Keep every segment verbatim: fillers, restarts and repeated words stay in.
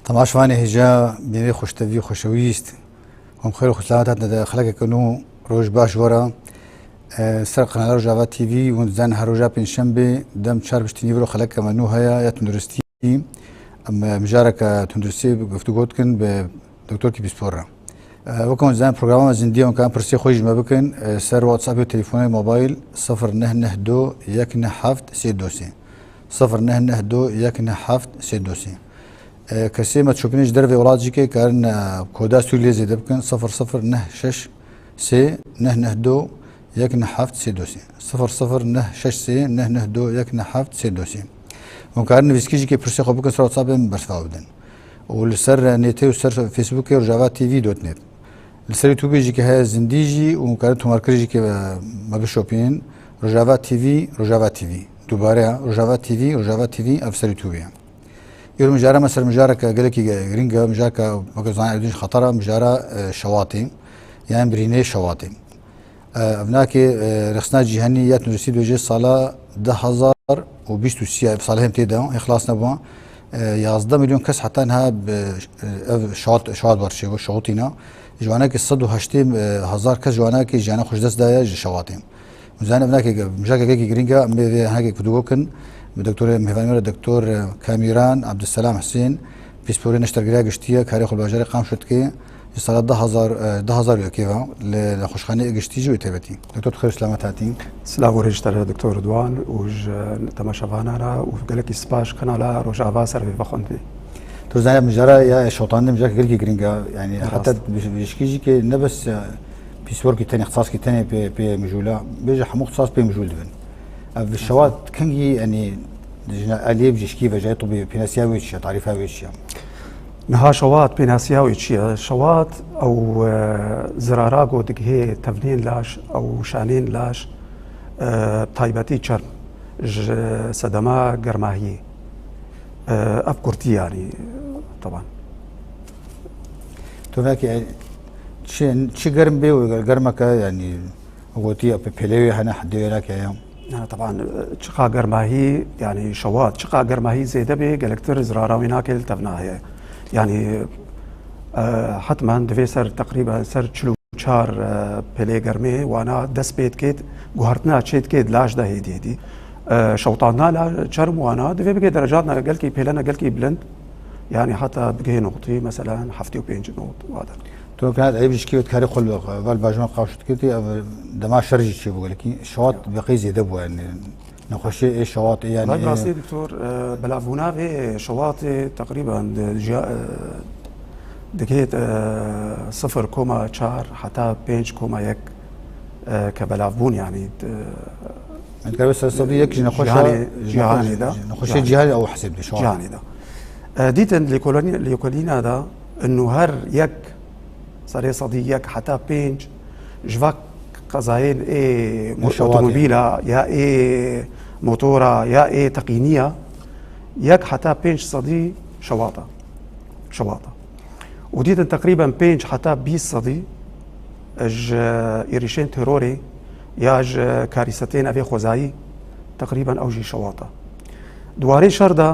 Temaşvanê hêja, bînerê xweştevî, xweşewîst. Hûn xêr û xweşlamet hatin de xelekeke nû, roj baş were. E, ser kanala Rojava T V, hûn dizanin her roja pêncşembê, dem çar piştî nîvro xeleke me nû heye ya tunduristî. Em, e, mijareke tunduristî guftûgo dikin bi Doktor Kî Pîspor re. E, weke hûn dizanin programa me zindî ye, hûn karin pirsê xwe jî me bikin, e, ser WhatsApp û telefonê mobayl sifir neh neh do yek neh heft sê do sê. Sifir neh neh do yek neh heft sê do sê. E, kesê me çopînê ji dervê welat jî ke karin, e, koda Sûriyê zêde bikin, sifir sifir neh şeş sê neh neh do yek neh heft sê do sê. Sifir sifir neh şeş sê neh neh do yek neh heft sê do sê. Hûn karin nivîskî jî ke pirsê xwe bikin ser WhatsAppê min bersiva bidin. Û li ser, e, nêtê û ser Facebookê Rojava T V dot net. Li ser YouTubeê jî ke heye zindî jî û hûn karin tomarkirî jî ke, e, me bişopînin. Rojava T V, Rojava T V. Dubare ya, Rojava T V, Rojava T V, ev ser YouTubeê ye. Îro mijara me ser mijareke gelekî ge-, girîng e, mijareke weke zanî erdî ji xetera, mijara, e, şewatê, yan birînê şewatê. E, ev nake, e, rexsina cîhanî ya tunduristî dibêje sala du hazar û bîst û sê, ev salê hem tê de, hê xilas nebû. E, yazdeh milyon kes heta niha bi, e, ev şewat, şewat bar çêbû, şewatîna. Ji wanakê sed û heştê, e, hezar kes ji wanakê jiyana xwe ji dest daye ji şewatê. Hûn zanin ev nake, mijake gelekî girîng e, em ê vê hinekê guftûgo kin. Bi doktorê mêvanê me re doktor, e, Kamîran Abdulselam Husên, pîsporê neştergeriya giştî ye, karê xwe li bajarê Qamişlo dike. Ji sala du hazar, e, du hazar û yekê ve li nexweşxaneyê giştî jî wê taybetî. Doktor, tu xêr û selamet hatî. Silav û rêz ji te re, Doktor Ridwan, û ji temaşevanan re û gelekî spas ji kanala Rojava ser vê vexwendinê. Tu zanî, mijara ya şewatandinê mijara gelekî girîng e. Yanî, rast, heta bi-, bijîşkî jî ke ne bes, e, pîsworkî tenê, ixtisaskî tenê pê, pê mijûl e. Bêje hemû ixtisas pê mijûl dibin. Ev şewat kengî, yanî, ji aliyê bijîşkî ve, cihê tibî, pênasiya wê çi ye, tarîfa wê çi ye? Niha şewat, pênasiya wê çi ye? Şewat ew, e, zirara ku digihê tevnên laş, ew şanên laş, e, taybetî çerm, ji sedema germahiyê. E, ev kurtî, yanî, teban. Tu veke çi, çi germ bê û germeke, yanî, gotiye pê-, pêlê wê hene, hedê wê nake ya. Na, teban, çiqa germahî, yanî şewat, çiqa germahî zêde bê, gelektir zirara wê nake li tevna heye. Yanî, e, hetmen divê ser, teqrîben ser çil û çar, e, pêlê germê wana dest pê dikêt, guhertina çê dikêt, laş de hêdî hêdî. E, şewtandina la çerm wana divê bigê derecatna gelkî pêlena gelkî bilind, yanî heta bigihê noqtî, meselen, heftê û pênc not wada. Tu kana eyb ji kî ve dikarî xwe li, vel bajna qaşt kirtî, ev dema şer jî çêbû gelekî. Şewat beqî zêde bû, yanî nexweşiyê ê şewat ê, yanî. Wela bi rastî, doktor, e, belavbûna vê şewatê teqrîben di ciya-, e, digihêt, e, sifir koma çar heta pênc koma yek, e, ke belavbûn, yanî, e, Em dikarin ser sedî yek ji nexweşa, cîhanê, ji nexwe-, cîhanê de, ji nexweşê cîhanê, cîhanê ew hesêb dibe, şewat. Cîhanê de. E, dîtin lêkolîn-, lêkolîna de, inu her yek, serê sedî yek heta pênc, ji va qezayên ê mo-, şewatê, otomobîla, ya ê motora, ya ê teqîniya, yek heta pênc sedî şewata. Şewata. Û dîtin teqrîben pênc heta bîst sedî ji êrîşên terorê ya ji karîsetên evê xwezayî teqrîben ew jî şewata. Di warê şer de,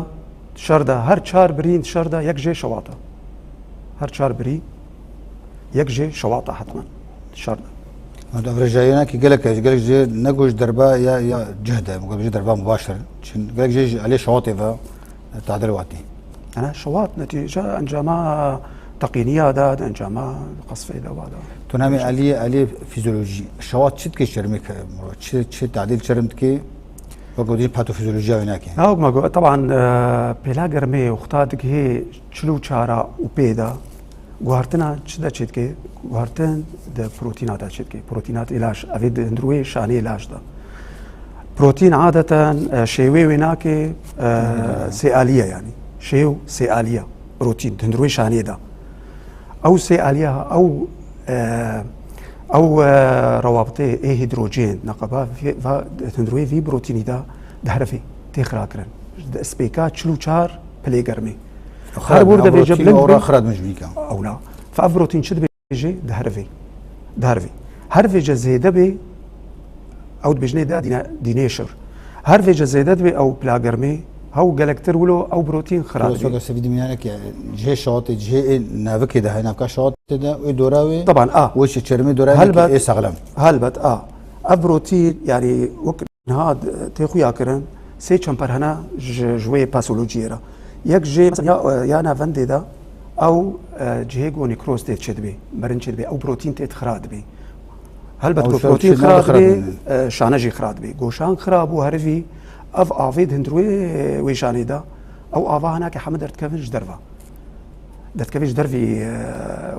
şer de her çar birîn şer de yek jê şewata. Her çar birî yek jê şewata hetmen şer de. Ev rêjayînekî gelek e, gelek jê ne ku ji derba ya, ya cih de, ku ji derba mubaşir. Çin gelek jê ji alê şewatê ve tadil watî. Ana şewat netîce encama teqîniya de, encama qesfê de wa de. Tu namê aliyê, aliyê fizyolojî. Şewat çi dike çermê ke, çi, çi tadil çerm dike? Wek dî patofizyolojiya wê nake. Na, wek me got, teban, e, pêla germê wexta digihê çil û çar û pê de, guhertina çi de çêdike? Guhertin di protîna de çêdike. Protîna tê laş, ev ê di hundir wê şanê laş de. Protîn adeten, e, şêwê wê nake, e, sêaliye yanî. Şêw sêaliye. Protîn, di hundir wê şanê de. Ew sêaliya, ew, e, ew, e, rewabitê ê hîdrocên, neqeba vê, va, di hundir wê vî protînî de diherivê, tê xirakirin. Di spêka çil û çar pilê germê. Her bûr de vêce bilind ora xira dimijmîka. Ew na. Fa ev protîn çi dibêjê? Diherivê. Diherivê. Her vêce zêde bê, ew dibêjinê da dîne, dînê şir. Her vêce zêde dibê ew pila germê, Hew gelektir wilo ew brotîn xira dibî. Filosofa sevî dimînaneke cihê şawatê, cihê ê navikê de, hê navka şawatê de, ê dora wê, Taban, a. Wê çi çermê dora wê Helbet, ê saxlem. Helbet, a. Ev brotîn, yani, wek niha tê xuya kirin, sê çemper hene ji, ji wê patolojiyê re. Yek jê, mesela, ya, ya navendê de, ew, e, cihê ku nekroz tê çêdibê, mirin çêdibê, ew brotîn tê xira dibê. Helbet Ew ku şer brotîn çêdibê, xira xira dibê, dibê. E, şane jî xira dibê. Goşan xira bû herivî, ev avê di hundirê wê şanê de, ew ava hene ke heme derdikevin ji derve. Derdikevê ji dervî, e,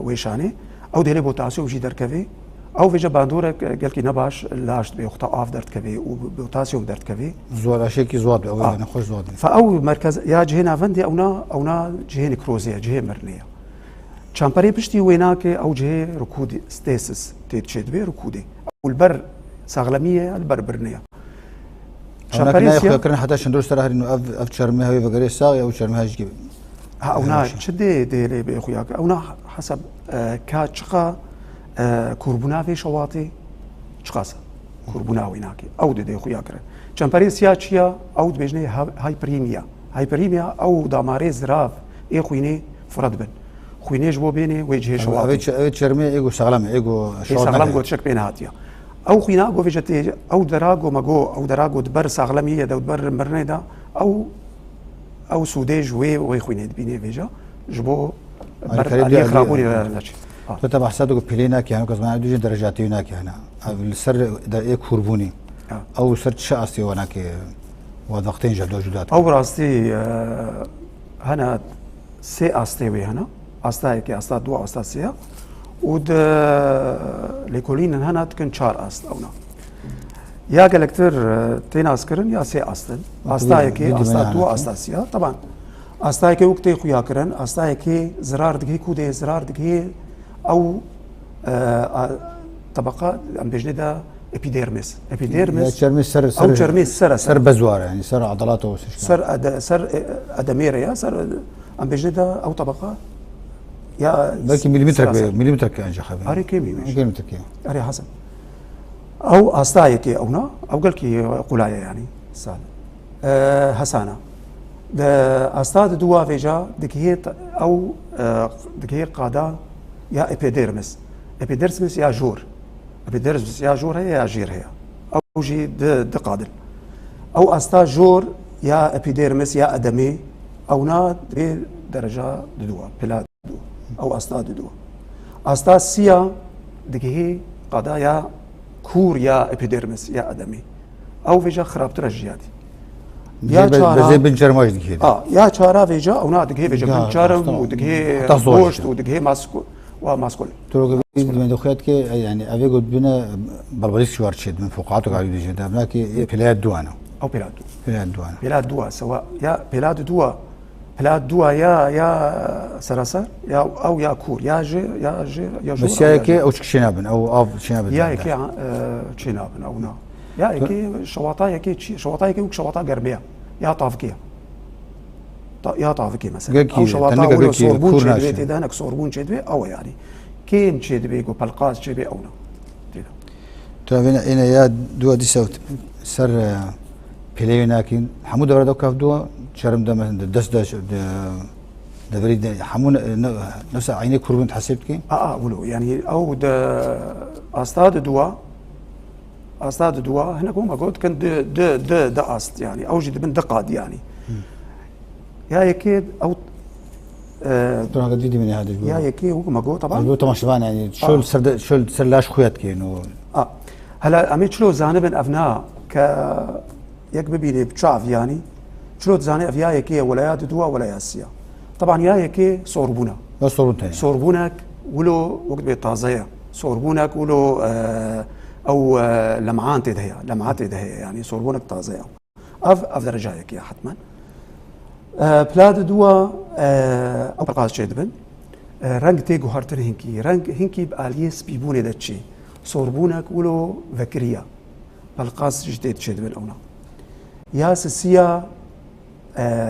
wê şanê. Ew dêlê potasyum jî derkevê. Ew vêca bandorek, e, gelkî nebaş laş dibê, wexta av derdikevê û potasyum derdikevê. Zuwa laşekî zuwa dibê, ew A. Nexweş zuwa dibê. Fa ew merkez ya cihê navendê, ewna, ewna cihê nekrozê ye, cihê mirinê ye. Çemperê piştî wênakê ew cihê rikûdê, stasis, tê çêdibê rikûdê. Ew li ber saxlemiyê ye, li ber mirinê ye. Ew Çemperê nake nayê siya- xuya kirin heta şindor ser herîn û ev, ev çermê hewê vegerê sax ya û çermê hejkê. Ha, ewna Nayê çi dê, dê lê bê xuya kir? Ewna hesab, e, ka çiqa, e, kûrbûna vê şewatê çiqas e? Kûrbûna wê nake. Ew dê, dê xuya kirin. Çemperê siya çi ya? Ew dibêjinê ha-, hyperemia. Hyperemia ew damarê zirav ê xwînê fire dibin. Xwînê ji bo bênê wê cihê Ev, şewatê. ev çe-, ev çermê ê ku saxlem e, ê ku Ê şewat saxlem nake. Ku tişek pê nehatiye. Ew xwîna ku vêca tê, ew dera ku me got, ew dera ku di ber saxlemiyê de, di ber mirinê de, ew, ew sûdê ji wê, wê xwînê dibînê vêca, ji bo Alîkarî ber aliyê diya-, xirabûnê diya-, re neçe. Ha. Tu te behsa diku pîlê nake, yani, ku ez bana dû jî dereca tê nake, yani. Ev li ser de ê kûrbûnê. Ha. Ew ser çi astê we nake, we wextên jî do juda dike? Ew rastî, e, hene sê astê wê hene. Asta yekê, asta dua, asta sê ya. Û di lêkolînin hene dikin çar ast ewna. Ya gelektir, e, tê naskirin ya sê ast in. Asta yekê, asta dua, asta sê ya. Taban. Asta yekê wek tê xuya kirin, asta yekê zirar digihê kûdê, zirar digihê ew, e, a, tebeqa, em bêjinê de epidermis. Epidermis, Ya çermê ser, ew ser, çermê ser e, ser ser. bezwar e, yani ser adalata o sişkan. Ser ede-, ser, e, edemê re ya, ser, e, em bêjinê de ew tebeqa ya Belkî s-, milimetrek ser be, ser. Milimetrek ancak hebe. Arê kêmî wî. Kêmî tirkiye. Arê Hasan. Ew asta yekê ewna, ew gelkî qulay e yani. Sal. E, hesana. Di asta di dua vêca digihê t-, ew, e, digihê qada ya epidermis. Epidermis ya jor. Epidermis ya jor heye ya jêr heye. Ew jî di, di qadin. Ew asta jor ya epidermis ya edemê, ewna vê dereca di dua, pila di dua. Ew asta di dua. Asta siya digihê qada ya kûr ya epidermis ya edemê. Ew vêca xirabtir e ji ya dî. Ya Jê be-, çara bezê bin çerma jî digihê de. A, ya çara vêca, ewna digihê vêca Ya, bin çerm asta. û digihê Heta zor goşt işte. û digihê masko-, wa maskul. Tu roke vî dibên de xuya dike, yani, evê got bine balbalîk çiwar çê dibin, foqat û galî dibêje de, evna ki ê pêlaya duana. Ew pêla du. Pêlaya duana. Pêla dua, sewa, ya pêla di dua, pêla dua ya, ya seraser, ya ew ya kûr, ya jê, ya jê, ya jor, Bes ya ew ya yekê jê. Ew çik çê nabin, ew av çê nabin. Ya yekê, e, çê nabin, ew na. Ya yekê şewata yekê çi, şewata yekê wek şewata germiya, ya tavikê ya. Ta-, ya tavikê mesela. Gelkî, Ew şewata tenike wilo gelkî sorbûn kûr çêdibê, naşe. Tê de hinek sorbûn çêdibê, ew e yani. Kêm çêdibê, ku pelqaz çêbê, ew na. Tê de. Tu evê ne, êne ya dua dîsa ser, e, pêleyê nakîn. Hemû devre de kav dua, çerm de me-, de dest de, de, deverî de, hemû ne, ne, nefsa eynê kûrbûn hesêb dikî? A, a, wilo, yani ew de asta de dua, asta de dua, hinek wema got, dikin di, di, di, di ast, yani. Ew jî dibin di qad, yani. Hmm. Ya yekê ew, e, Duraga dî dimîne hadi ya bu. Yekê wek me got, taban. Bu temaşevan, yani, şol A. ser de, şol ser laş xuya dikên û A. Hela em ê çilo zanibin ev na ke yek bibînê bi çav, yani. Çilo dizanê ev ya yekê ye, wela ya di dua, wela ya siya. Taban ya yekê sorbûna. Ya sorbûn tê. Sorbûnek wilo wek bê taze ye. Sorbûnek wilo, e, ew, e, lem'an tê de heye. Lem'an tê de heye, yani sorbûnek taze ye. Ev, ev dereca yekê ye hetmen. E, pila di dua, e, ew pelqaz çêdibin. E, reng tê guhertin hinkî. Reng hinkî bi aliyê spîbûnê de çê. Sorbûnek wilo vekirî ye. Pelqaz jî tê çêdibin ewna. Ya sisiya, e,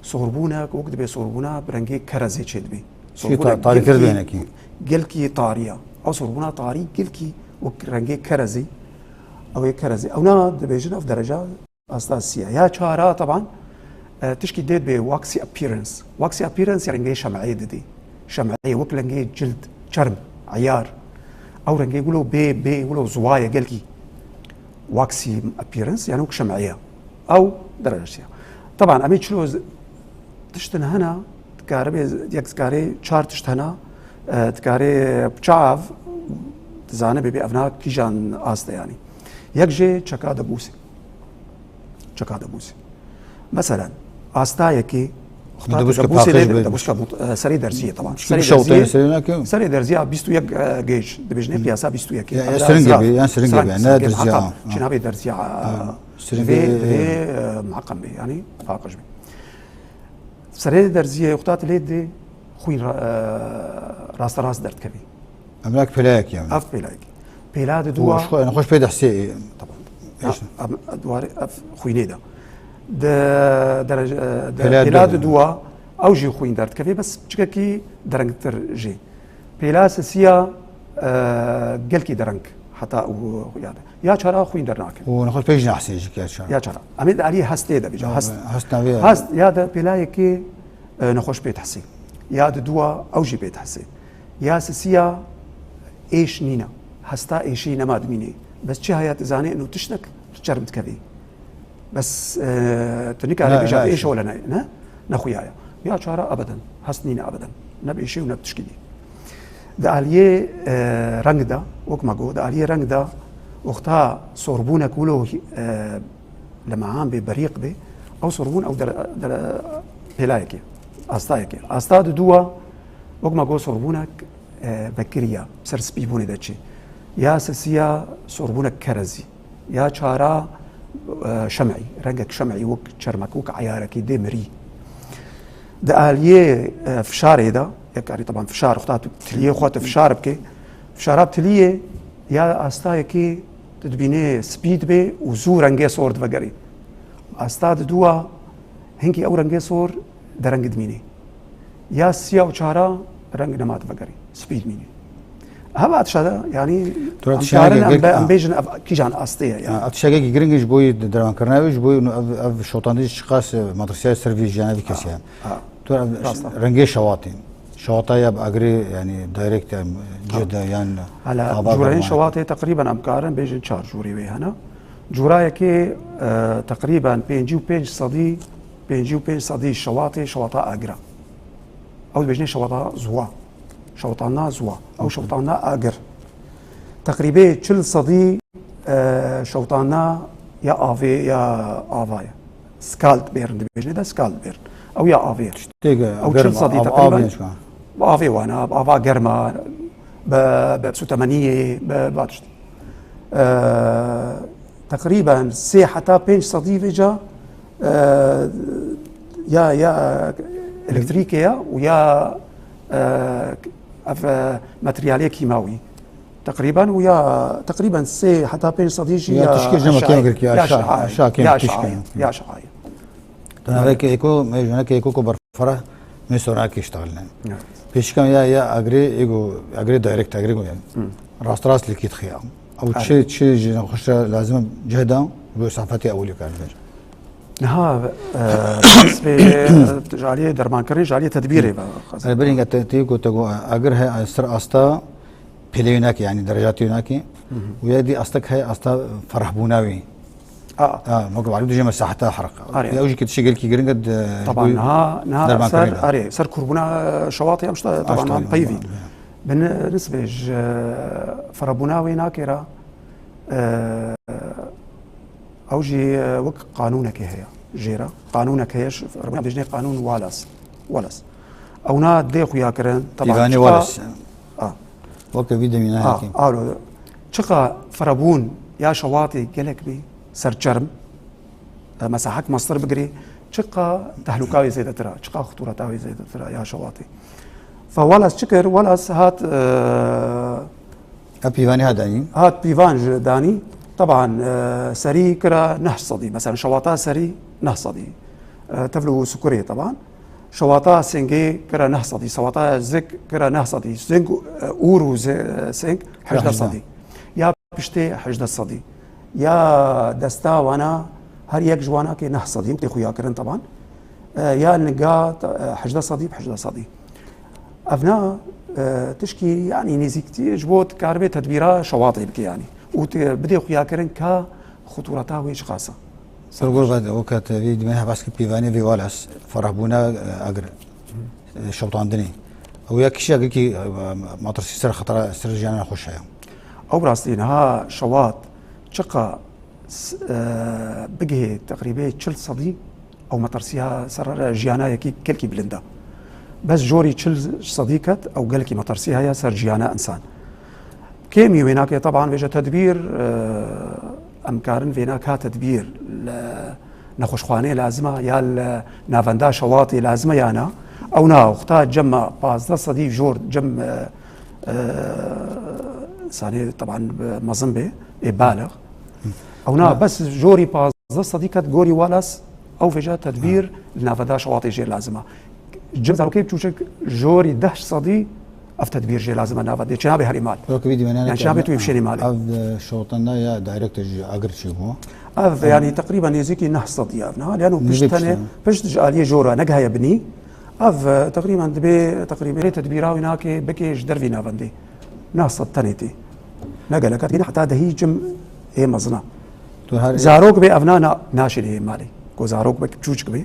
sorbûnek, wek dibê sorbûna bi rengê kerezê çêdibê. Çi Sorbûnek ta-, tarî gelkî, kir bênekî. Gelkî tarî ye. Ew sorbûna tarî gelkî wek rengê kerezê. Ew ê kerezê. Ewna dibêjin ev dereca asta sî ye. Ya çara, teban, e, tişkî dê dibê waxy appearance. Waxy appearance ya rengê şemeyê didê. Şemeyê wek rengê cild, çerm, eyar. Ew rengê wilo bê, bê wilo ziwaye gelkî. Waxy appearance, yani wek şemeyê. Ew derecesiya. Taban, em ê çilo z-, tiştin hena, dikare bê, yek dikarê çar tişt hena, e, dikarê çav, dizane bê, bê evna kîjan aste yani. Yek jê çeka debûsê. Çeka debûsê. Meselen, asta yekê, Debûska debûsê paqij lê, be. Debûska mut-, e, serê derziyê, tamam. Çünkü Serê şewtayê derziyê, serê nake. Serê derziya bîst û yek, e, gauge, dibêjne piyasa bîst û yek. Yanî Ya, ya siringê sirat, be, yan siringê siring, be, ne siringê derziya, muhakkak. ha, ha. Çi nabê derziya, Ha, e, siringê, vê, e, vê, e, muhakkak be, yani paqij be. Serê derziyê wexta tu lê dê xwîn ra-, e, rasterast derdikevî. Em nek pêlayek yani. Ev pêlayek. Pêla di dû a. Xwe, xwe pê dehsê. Tamam. Eş. Ya, em, duwarê ev xwînê de. Di derece, di Pêla pêla di- di dû a, ew jî xwîn derdikevê, bes çikekî derengtir jê. Pêla sisiya, e, gelkî dereng heta û ya de. Ya çara xwîn dernake. Û nexweş pêş nehsê jî ke çara. Ya çara. Em ê di aliyê hestê de bêje. Ya, Hest. hest navê ya. Hest ya de pêla yekê, e, nexweş pê dehsê. Ya di dû a ew jî pê dehsê. Ya sisiya êş nîne. Hesta êşî nema dimînê. Bes çi heye tu zanê ino tiştek tu çerm dikevî. Bes, e, tu nikarî Ne, bêje ne, êş êş. wele ne, ne? Nexuyaye. Ya çara ebeden. Hest nîne ebeden. Ne bi êşî û ne bi tişkî dî. Di aliyê, e, reng de, wek me got, di aliyê reng de wexta sorbûnek wilo, e, li mehan bê, berîq bê, ew sorbûn ew dere-, dere-, pêlayekê, astayekê. Asta di dû a, wek me got, sorbûnek, e, vekirî ya, ser spîbûnê de çê. Ya sisiya sorbûnek kerezî. Ya çara, e, şem'î, rengek şem'î wek çermek, wek eyarekî dê mirî. Di aliyê, e, fişarê de, yek alî, teban fişar, wexta tu tiliyê xwe tu fişar bikê, fişara bi tiliyê ya astayekî tu dibînê spî dibe û zû rengê sor divegerê. Asta di dû a hinkî ew rengê sor dereng dimînê. Ya siya û çara reng nema divegerê, spî dimînê. Hema tişta de, yanî, Tu ra em tişaneke karin em girk-, be-, em ha. bêjin ev kîjan astê ye, yanî. Ha, ev tişaneke girîng ji bo yî dermankirina wê, ji bo yî ev, ev şotandî çiqas, e, matrîsiyayê ser vî jiyana vî kesî ye. Ha. Tu ev Rast e. rengê şewatê. Şewata ya bi agrê, yanî direct, em, Ha. cih de yan Hala ava cûreyên derman. şewatê teqrîben em karin bêjin çar cûrê wê hene. Cûrayekê, e, teqrîben pêncî û pênc sedî, pêncî û pênc sedî şewatê, şewata agra. Ew dibêjinê şewata zuwa. Şewtanna zuwa. Ew şewtanna agir. Teqrîbê çil sedî, e, şewtanna ya avê, ya ava ye. Scald bêrin dibêjinê de scald bêrin. Ew ya avê ye. Tiştê Ew germ, çil sedî av, teqrîben av ne çika? bi avê wana, bi ava germa, bi, bi sutemeniyê, bi, bi tişt. E, teqrîben sê heta pênc sedî vêca, e, ya, ya elektrîkê ya û ya, e, ev, e, materyalê kîmawî. Teqrîben û ya, teqrîben sê heta pênc sedî jî Ya ya tişkê ji me şaye, kêm girk ya, ya şa-, şaye, şa kêm ya tişkê. şaye, ya şaye. Tu navê ke êko, me jûneke êko ku berfireh, me sorakê iştexilne. Evet. Pêşikan ya, ya agrê, êgo, agrê direct, agrê go yani. Hı. Rast rast likî dixiya. Ew Evet. çi, çi ji nexweş re lazim e cih da, bo safetê ewilî kar ver. Niha, e, bes bê, e, ji aliyê dermankirin, ji aliyê tedbîrê ve. Erê, berî te, te êgo te go, agir he, ser asta pêleyê nake, yani derecatê nake. Hı hı. Û ya dî astek heye, asta ferehbûna wî. A. Ha, weke malûm dijî me saheta herq. Arê. Ya, ew jî ke tiştê gelkî giring e, di Taban, niha, niha derman ser, kirin de. arê, ser kurbûna şewatê em işte, taban, Aşt em peyvî. Bi ni-, nisbê ji ferehbûna wê nake ra, e, ew jî, e, wek qanûnekê heye jê re. Qanûnek heye, ji ferehbûna dibêjinê qanûn Wallace. Wallace. Ewna dê xuya kirin, taban, Pîvanê çiqa Wallace. A. Weke vî demî ne A, yekê. alo. Çiqa firebûn ya şewatê gelek bê ser çerm, e, mesela hek mestir bigirê, çiqa tehlûka wê zêdetir a, çiqa xutûreta wê zêdetir a ya şewatê. Fe Wallace çi kir? Wallace hat, e, Ev pîvanî ha danî? hat pîvan ji danî. Teban, e, serî kira neh sedî. Mesela şewata serî neh sedî. E, tevl û sikurê teban. Şewata sêngê kira neh sedî, şewata zêk kira neh sedî, zêng, e, ûr û zê-, sêng hejdeh sedî. Ya piştê hejdeh sedî. Ya desta wana her yek ji wana kê neh sedî, tê xuya kirin teban. e, ya niga, e, hejdeh sedî bi hejdeh sedî. Evna, e, tişkî, yanî nêzîktî ji bo dikaribê tedbîra şewatê bike, yanî. Û te-, bidê xuyakirin ka xutûreta wê çiqas e. Ser gor ve, weke te vî demê hevas kir pîvanê vî walas, ferehbûna, e, agir, e, şewtandinê. Ew ya kişiya girkî, e, metirsî ser xetera, ser jiyana nexweş heye. Ew rastî niha şewat çiqa s-, e, bigihê teqrîbê çil sedî, ew metirsiya ser jiyana yekî gelkî bilind e. Bes jorî çil sedî ket, ew gelkî metirsiya heye ser jiyana însan. Kêmî wê nake, teban vêje tedbîr, e, em karin vêna ka tedbîr li nexweşxanê lazim e ya li navenda şewatê lazim e ya na? Ew na, wexta cem me pazdeh sedî jor cem, e, e, sanê teban mezin bê, ê balix. Ew na, bes jorî pazdeh sedî ket gorî walas, ew vêja tedbîr li navenda şewatê jê lazim e. Cem zarokê biçûçik jorî deh sedî ev tedbîr jê lazim e navendê. Çi nabe herî mal. Wek vî dîmenane Yani çi nabe tu bişênî malê. Ev, e, şewtanda ya direct ji agir çî bû. Ev, yani, teqrîben nêzîkî neh sedî ev niha. Yani, pişt tenê, pişt ji aliyê jora negihaye binî. Ev, e, teqrîben dibê, teqrîben tedbîra wî nake, bike ji dervî navendê. Neh sed tenê tê. Ne gelek e, heta dehî cim ê mezina. Tu her Zarok bê evna na-, naşênê malê. Ku zarok bek çûçik bê,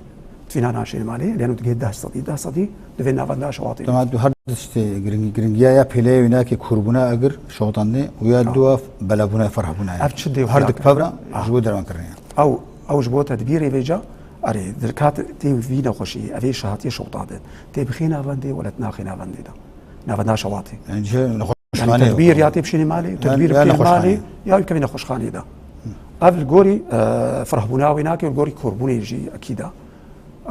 tu fîna naşênê malê, lêno tu gê deh sedî, deh sedî, divê navenda şewatê. Tamam, tu her tiştê giring-, giringiya ya pêleyê wî nake kûrbûna agir, şewtandê, û ya Ha. dua belebûna, ferehbûna ye. Ev çi dê Her xuya dik kir? pevra Ha. ji bo dermankirinê. Ew, ew ji bo tedbîrê vêca, erê, dilkat tê vî nexweşî, evê şahatiye şewta din. Tê bixê navendê, welet naxê navendê de. Navenda şewatê. Yani, ji Yani nexweşxanê tedbîr ya tê bişênî malê, Yani, tedbîr ya bikê nexweşxanê. malê, ya wî kevî nexweşxanê de. Ev li gorî, e, ferehbûna wê nake, li gorî korbûnê jî ekîd e.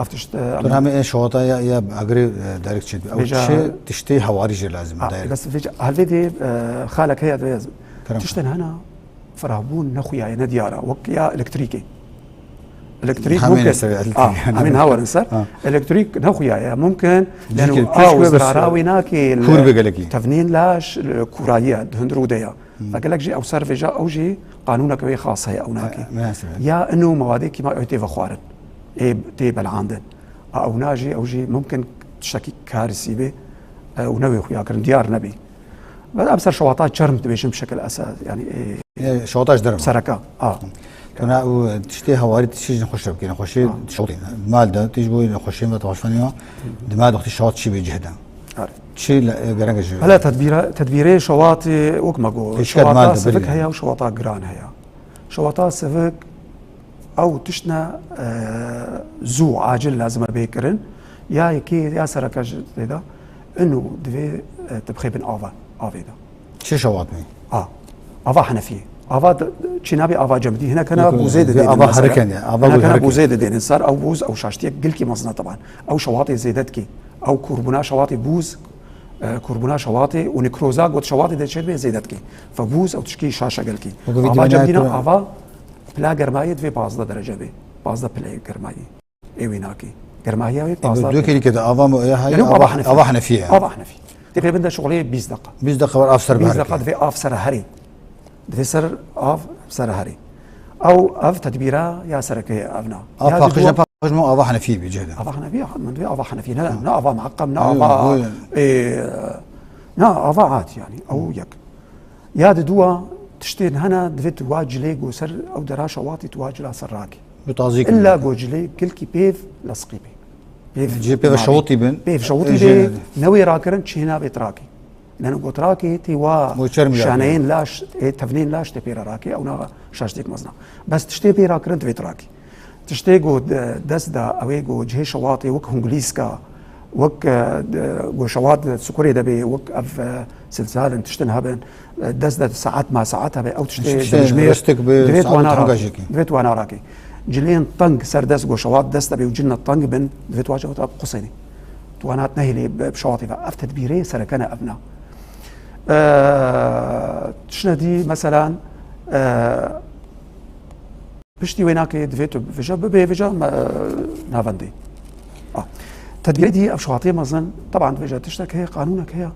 Ev tişt, e, Tu em hemê ê şewata ya, ya agirê, e, direct çêdibî. Ew Vêca çi tiştê hewarî jî lazim e, Ah, direct. bes vêca, helvê dê, e, xalek heye divê ez. Kerem. Tiştên hene, ferahbûn nexuyaye, nediyar e. Wek ya elektrîkê. Elektrîk Hemê mumkin. ne ser elektrîk, Ah, yani. hemê niha werin ser. Ha. Elektrîk nexuyaye. Mumkin, Cîkê yani, pişk aw, be, bes, zirara wê nake, kûr be gelekî. Tevnîn laş, kûrayiye, di hundir û de ya. Hmm. Ve gelek jî ew ser vêja, ew jî qanûneke wê xas heye, ew nake. Ha, ne ser. Ya ino mewadê kîma ew tê vexwarin. Ê tê belandin. A ew na jî, ew jî mumkin tiştekî karisî be, e, û newê xuya kirin, diyar nebî. Ve em ser şewata çerm dibêjin bi şekil esas, yani, e, E, şewata ji derm. sereka. A. Tuna û tiştê hewarî tiştê ji nexweş re bikê, nexweşê Ha. şewatê. Mal de, tî ji bo nexweşê me tewaşvanî ya, di mal de wextî şewat çî bê cih de. Are. Çi le, e, gerek ji Hele tedbîra-, tedbîrê şewatê wek me got, Pêşket mal şewata de sivik birî. heye û şewata giran heye. Şewata sivik ew tiştine, e, zû, acil lazim e bê kirin. Ya yekê, ya sereke ji tê de. Ino divê, e, tu bixê bin ava, avê de. Çi şewat me? A. Ava Henefiyê. Ava de, çî nabê ava cemidî. Hinek hene Yok, bûzê yok, didênin ava mesela. heriken ya, ava Hinek hene heriken. bûzê didênin ser. Ew bûz, ew şaştiye gilkî mezin e teban. Ew şewatê zêde dikê. Ew kurbûna şewatê bûz, e, kurbûna şewatê û nekroza got şewatê de çêdibê zêde dikê. Fe bûz ew tişkî şaş e gelkî. Wekî vîdeo Ava cemidîna nayê tu ava pila germayê divê pazdeh derece bê. Pazdeh pilê germayê. Ê wî nakê. Germahiya wê Ê, pazdeh dû derece. kêlî ke de ava mo-, ya hayê, Yanî ava, ava Henefî. ava Henefî ye. Ava Henefî. Tê pê bin de şuxulê bîst deqa. Bîst deqa wer av ser Bîst bihar deqa ke. divê av ser herê. Divê ser av ser herê. Ew, ev tedbîra ya sereke ye, ev na. Av Ya paqij ne diduwa- paqij mo ava Henefî bê cih de. Ava Henefî, min divê ava Henefî, ne, Ha. ne ava muheqqem, ne Ha, ava, bu- e, ne ava ad yani. Ew yek. Ya diduwa tiştên hene divê tu wa cilê go ser ew dera şewatê tu wa cila ser rakî. Bi tazî kirin. Îlla go cilê gilkî pêv lesqî bê. Pêv Cê pêve narî. şewitî bin. Pêv şewitî Ê, bê, jê- newê rakirin çê nabê tirakê. Leno go tirakê tê wa Bo çermî rakirin. şaneyên laş, ê tevnên laş tê pê re rakê, ew na şaştêk mezin e. Bes tiştê pê rakirin divê tirakê. Tiştê go de-, dest da, ew ê go cihê şewatê wek hungulîska, wek, e, de-, go şewat sukurê de bê, wek ev, e, silsal in, tiştin hebin, e, dest de saet ma saet hebe, ew tiştê Tiştê dimijmêr, ristik bi divê saet wana bi rakê. hungajekê. Divê wana rakê. Cilên teng ser dest go şewat dest de bê û cilne teng bin, divê tu wace wata qusênê. Tu wana nehêlê bi, bi şewatê ve. Ev tedbîrê serekene ev na. E, tiştine dî, meselan, e, Piştî wê nake divê tu vêja bibe vêja me, navendê. A. Tedbîrê dî ev şewatê mezin, teban vêja tiştek heye, qanûnek heye.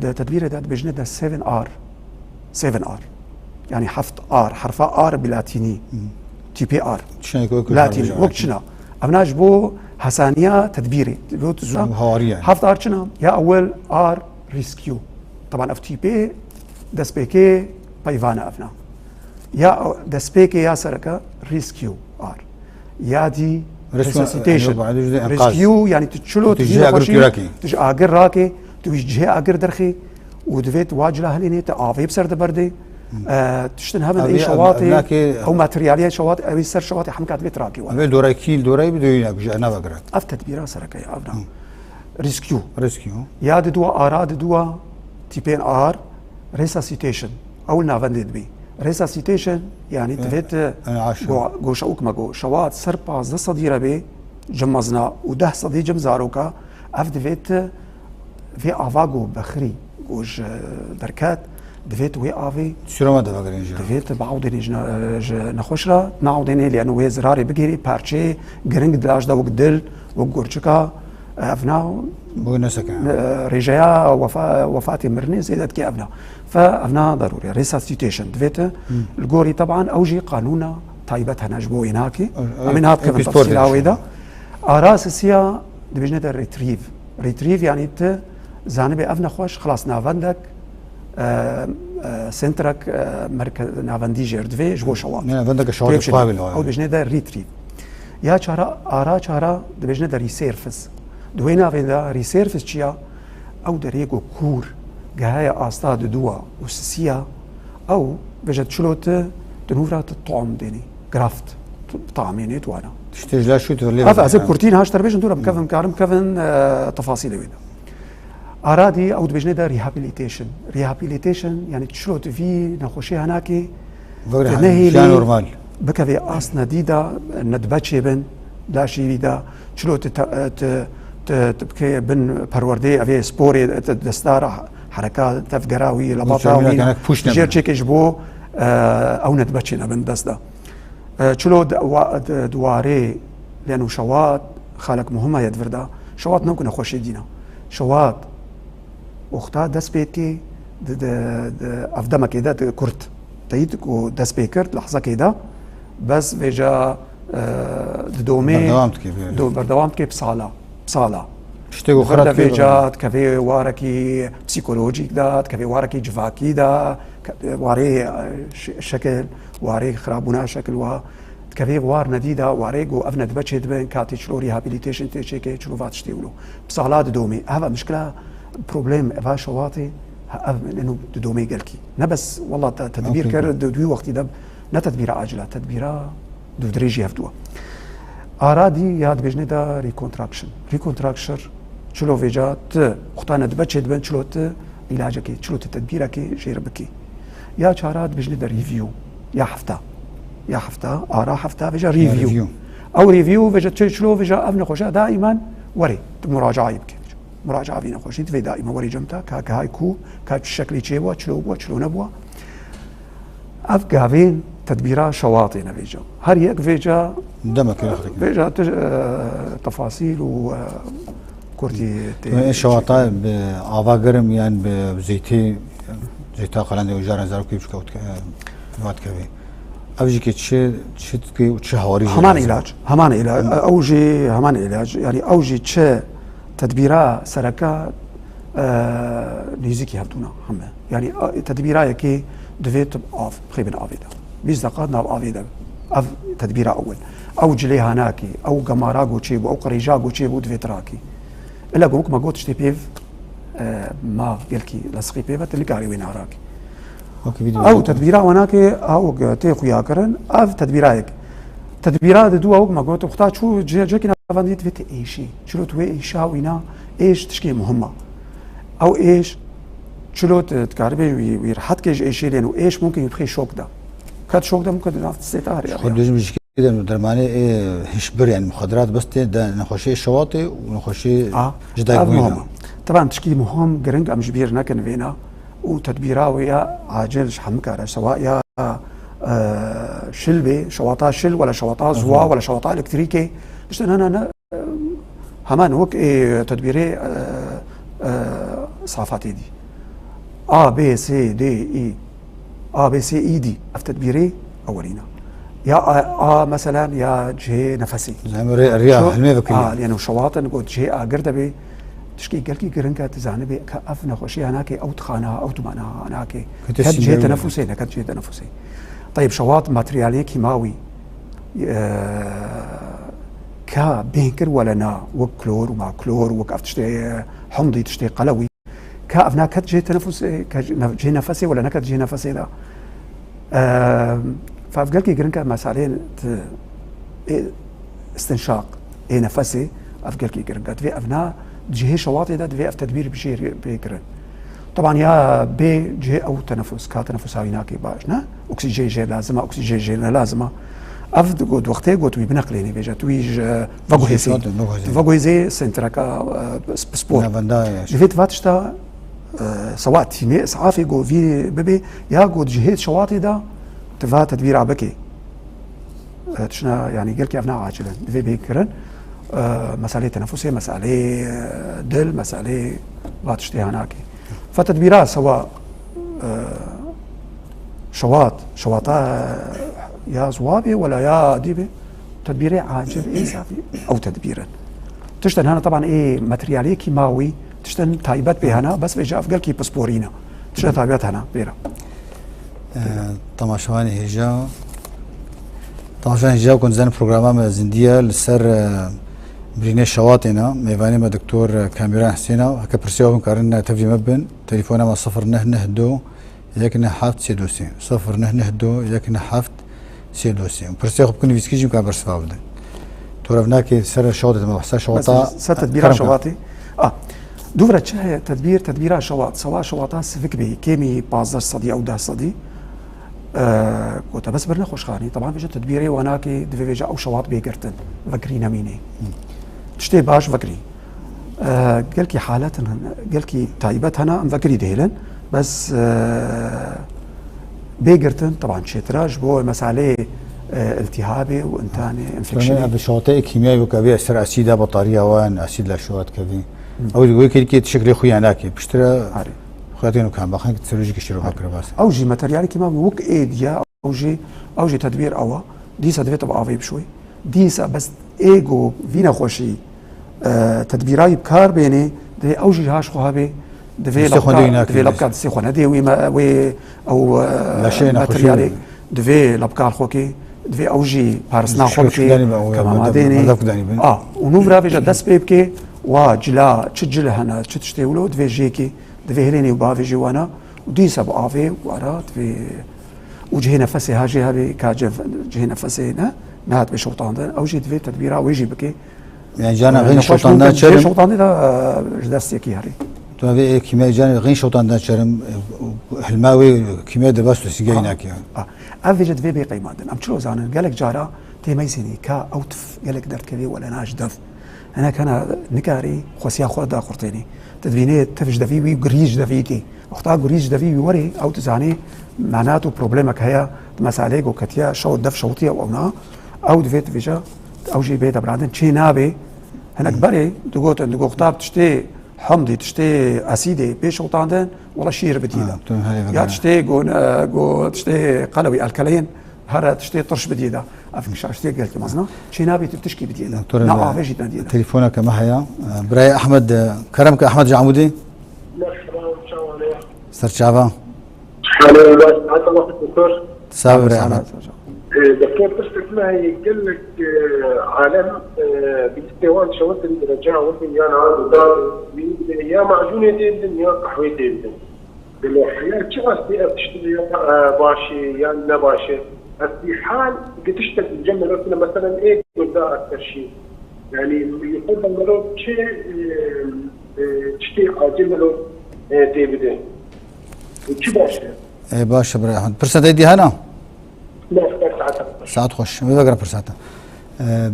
Di tedbîrê de dibêjine de seven R. Seven R. Yani heft R, herfa R bi latînî. Hmm. Tîpê R. Çinek wek Latînî, wek çina. Ev na ji bo Hesaniya tedbîrê. Lo tu zû- Hawariye. Heft ar çi ne? Ya ewel ar rescue. Teban ev tîpê destpêkê peyvane evna. Ya destpêkê ya sereke rescue ar. Ya dî Rescue, resuscitation. Yok, bana düzde enkaz. Rescue yani tu çilo Tu tu ji yine agir hoşî, tu rakî. Tu ji agir rakê, tu ji cihê agir derxî û divêt wa cila hilênê te avê bi ser de berdê. E, tiştin hebin Abi, ê şewatê, abi, nakê ew materyaliyê şewat, ew ser şewatê hemka divêt rakî wa. Abi, doray kîl, doray bi döwîne, bi ji nava girat. Ev tedbîra sereke ya, ev na. Rescue. Rescue. Ya di dua ara, di dua tîpên ar, resuscitation. Ew li navendê dibî. Resuscitation, yani divêt, e, yani aşağı. Go-, goşa û kima go, şewat ser pazdeh sedî re bê, cem mezna û deh sedî cem zaroka, ev divêt, e, vê ava go bexirî, go ji derket, divêt wê avê Sürama da vegerin jî. Divêt biawdênê ji ne-, ji nexweş re, naawdênê lê wê zirarê bigêrî, parçeyê giring di laj de wek dil, wek gurçika, ev na Bu ne seke. e, rêjeya wefa-, wefatê mirinê zêde dike ev na. Fe ev na darûrî, resuscitation. Divêt Hmm. li gorî teban ew jî qanûna taybet hene ji bo wê nakê. Ew, ew, Em ê niha ew bikevin pispor tefsîla demiş wê de. Ara sisiya dibêjine de retrieve. Retrieve yani tu zanibê ev nexweş, xilas navendek, e, e, sentrek, e, merkez navendî jêr divê ji bo şewat. Ne, navendeke şewat Tê çi? Ew dibêjine de retrieve. Ya çara, ara çara dibêjine de resurface. Di wê navê de resurface çi ya? Ew derê ku kûr geheye asta di dua û sisiya, ew veje çilo tu di nû re tu tom dênî. Graft. Tu tamê nê tu wana. Tiştê ji la şût lê Ev ez ê yani. Kurtî niha ji te re bêjim, dû re bikevin, karim bikevin, e, tefasîlê wê de. Ara dî ew dibêjne de rehabilitation. Rehabilitation, yani çilo tu vî nexweşê henakê Vegre tu nehêlî jiyan normal. Bikevê astna dî de, nedbe çêbin, laşî wî de, çilo tu te-, tu, tu, tu bikê bin perwerdê, evê sporê, tu desta re hereka tevgera wî, lebata çemîna wî, kenek pûş jêr nebin. Çêkê ji bo, e, ew nedbe çênebin dest de. E, çilo di-, wa-, di-, di warê lêno şewat, xalek muhim e di vir de. Şewat ne ku nexweşê dîna. Şewat, wexta dest pê dikê, di, di, di, ev demekê de di kurt. Teyî ku dest pê kir, lehzekê de, bes vêca, e, di domê Berdewam dikê, bê. Do-, berdewam dikê bi sala, bi sala. Tiştê ku Li vir xira de dikê, vêca bê. Dikevê warekî psîkolojîk de, dikevê warekî civakî de, ke-, warê, e, ş-, şekil, warê xirabûna şekil wa, dikevê war nedî de, warê ku ev nedbe çêdibin, katê çilo rehabilitation tê çêkê, çilo va tiştê wilo. Bi sala didomê. Eva mişkila, problem, eva şewatê, ha, ev eno didomê gelkî. Ne bes, wela te-, tedbîr Okey. Kir, di, di wî wextî de ne tedbîra acil e, tedbîra dûvdirêjî hevdû e. Ara dî ya dibêjne de reconstruction. Reconstruction, çilo vêca tu, wexta nedbe çêdibin, çilo tu îlacekê, çilo tu tedbîrekê jêr bikî. Ya çara dibêjne de review, ya hefta. Ya hefta, ara hefta vêca Ya review. Review. Ew review vêca çi-, çilo vêca ev nexweşe daîman were, tu muracaayê bikî. Muraca vî nexweşî divê daîma were cem te, ka, ka hay ku, ka çi şeklê çêbû, çilo bû, çilo nebû. Ev gavên tedbîra şewatê ne vêca. Her yek vêca Demek e, vêca tu, e, tefasîl û, e, kurtî tê. Tu ê şewata bi ava germ yan bi zeytê, zeyta qelendê û jara zarokê bişka û dike-, e, vat kevê. Ev jî ke çi, çi dike û çi hawarî jê Heman lazim e? Îlac, heman îlac. Hı. Ew jî heman îlac. Yani ew jî çi tedbîra sereke, e, nêzîkî hevdûna heme. Yani, a, tedbîra yekê divê tu av, bixêbin avê de. Bîst deqa nav avê de. Ev tedbîra ewil. Ew cilê hanakê, ew gemara goçê bû, ew qirêja goçê bû, divê tu rakî. Ila ku wek me got tiştê pêv, e, ma gelkî lesiqî pêve, tu nikarî wê narakî. Wekî vîdeo Ew vîdeo. Tedbîra wanakê, ew tê xuya kirin, ev tedbîra yek. Tedbîra di dû ew, me got, wexta çû cê-, cekî navendî divê tu êşî. Çilo tu wê êşa wîna, êş tişkê muhim e. Ew êş, çilo tu dikaribê wî, wî rehet kê ji êşê lên û êş mumkin bixê şok de. Ket şok de mumkin di nav tistê te heriya. Xwe dojim ji kê de dermanê ê hişbir, yani muxadirat bes tê de nexweşê şewatê û nexweşê A, ji dayik ev bûyî de. Muhim e. Teban tişkî muhim, giring em ji bîr nekin vêna û tedbîra wê ya acil ji hemikare, sewa ya e, şil bê, şewata şil, wela şewata ziwa, Aha. Wela şewata elektrîkê. Tiştên hene ne, e, heman wek ê tedbîrê, e, e, safatê dî. A, B, C, D, E. A, B, C, E, D. Ev tedbîrê ewilîna. Ya a, a, meselen ya cihê nefesê. Em rê, riya Şo-, hilmê bikin. A, yani şewat in got cihê agir de bê, tişkî gelkî giring e, tu zanibê ka ev nexweşiya nake ew dixana, ew dimana nake. Kete Ket cihê sînderû tenefusê, neket cihê tenefusê. Tayib, şewat materyalê kîmawî, e, ka bêhn kir wele na, wek klor û maklor, wek ev tiştê, e, humdî tiştê qelewî. Ka ev naket cihê tenefusê, ke ji-, nef-, cihê nefesê wele neket cihê nefesê de. Eee, fa ev gelkî giring e meseleyên ti-, ê istinşaq, ê nefesê, ev gelkî giring e. Divê ev na cihê şewatê de divê ev tedbîr bi jêr bê kirin. Teban ya bê cihê ew tenefus, ka tenefus hawî nake baş, ne? Oksîjen jê lazim e, oksîjen jê ne lazim e. Ev di got, wextê got wî bineqlênê bêje, tu wî ji veguhêzê. Veguhêzê. Tu veguhêzê sentreka, e, sp-, spor. Navenda ya. Divê tu va tişta, e, sewa tîmê, isafê go vî bibê, ya go cihê şewatê de tu va tedbîra bikê. E, tişna, yani gelkî ev na acil in. Divê bê kirin. E, meselê tenefusê, meselê, e, dil, meselê va tiştê hanakê. Fa tedbîra sewa, e, şewat, şewata, e, ya ziwa bê wela ya dî bê, tedbîrê acil ê zafî ew tedbîr in. Tiştin hene teban ê materyalê kîmawî, tiştin taybet pê hene, bes vêca ev gelkî pisporîne. Tiştin taybet hene, pêra. E, temaşevanê hêja, temaşevanê hêja ku dizanin programa me zindî ye li ser, e, birînê şewatê ne, mêvanê me Doktor Kamîran Husêna, heke pirsiya hûn karin tevlî me bin, telefona me sifir neh neh du yek neh heft sê du sê, sifir neh neh du yek neh heft sê du sê. Pirsiya xwe bikin nivîskî jî hûn karin bersiva bidin. Tora vinakê ser şewatê dema behsa şewata. Ser tedbîra şewatê. A, dûvre çi heye tedbîr, tedbîra şewat, sewa şewata sivik bê, kêmî pazdeh sedî ew deh sedî. E, gote bes bir nexweşxanî, teban vêje tedbîrê wanakê divê vêje ew şewat bê girtin, vekirî nemînê. Tiştê baş vekirî. E, gelkî halet in, gelkî taybet hene, em vekirî dihêlin. Bes, e, bê girtin, teban çêtira, ji bo meseleyê, e, iltîhabê û întanê, enfeksiyonê. Ev şewateyê kîmyayî weke vê ser asîda, batariya wan, asîd la şewat kevî. Ew wê kêrikê tişek lê xuya nake. Piştira xuya têno kam, baxin ki serojî kiştî ro bakire bas. Ew jî materyalê kîmyawî wek êd ya, ew jî, ew jî tedbîr ew e. Dîsa divê tu bi avê bişoyî. Dîsa bes ê go vî nexweşî, e, tedbîra wî bi kar bênê, divê ew jî haş xwe hebê, divê lebka, divê lebka distê xwe nedê wî me, wê ew, e, materyalê, divê lebka xwe kê, divê ew jî paristina xwe bikê, kemamadê nê. A, û nû vira vêje dest pê bikê, wa cila, çi cil hene, çi tiştê wilo, divê jê kê, divê hilênê û bavê jê wana, û dîsa bi avê û ara divê, û cihê nefesê ha jê hebê, ka cih-, cihê nefesê ne, nehat bê şewtandin, ew jî divê tedbîra wê jî bikê. Yani cana, e, xîn şewtandina çerim. Şewtandê de, e, ji dest yekî herî. Tu vê ê kîmyayê cana xîn şewtandina çerim, e, hilma wê kîmyayê derbas tu sîgeyî nake. A, ev vêce divê bê qeymandin. Em çilo zanin, gelek cara tê meyzênê ka ew tif gelek derdkevê wele na ji dev. Hinek hene nikarî xwesiya xwe daqurtênî. Tu dibînê tif ji devî wî, girî ji devî tê. Wexta girî ji devî wî werê, ew dizanê menat û problemek heye, di meseleyê ku ketiye, şew-, dev şewtiye û ewna, ew divê tu vêje, ew jî bê debrandin, çê nabê. Hinek berê digotin, digot, wexta bi tiştê hemdî, tiştê esîdê bê şewtandin, wela şîr bidî de. Ya tiştê go, go tiştê qelewî, alkaleyin, Here tiştê tirş bidiyê de. Ev şaştiyê gelkî mezin e. Çê nabê tu tişkî bidiyê de. Doktor, na avê jî nediyê de. Telefoneke me heye. Birayê Ehmed, kerem ke Ehmed ji Amûdê. Merhaba, çawa ne? Ser çava. Hale baş, hata vakit doktor. Sağ ol, birayê Ehmed. E, doktor, pirsek me heye, gelek, e, alem, e, bi lîstê wan şewitin, dereceya witin, ya nahar û dad, ya macûnê tê bidin, ya qehwê tê bidin. Belê, ya çi qasî ev tişt ya, e, baş e, yan ne baş e? Ev hal gi tiştek cem mirov tine, meselen, ê gunda ez teşî. Yani, yukarıda mirov çi, e, e, tiştê acil mirov, e, tê bide? Çi baş e? E, baş e, birayê Ehmed. Pirsa te dî hene? Saet xweş. Wê vegerin pirsa te.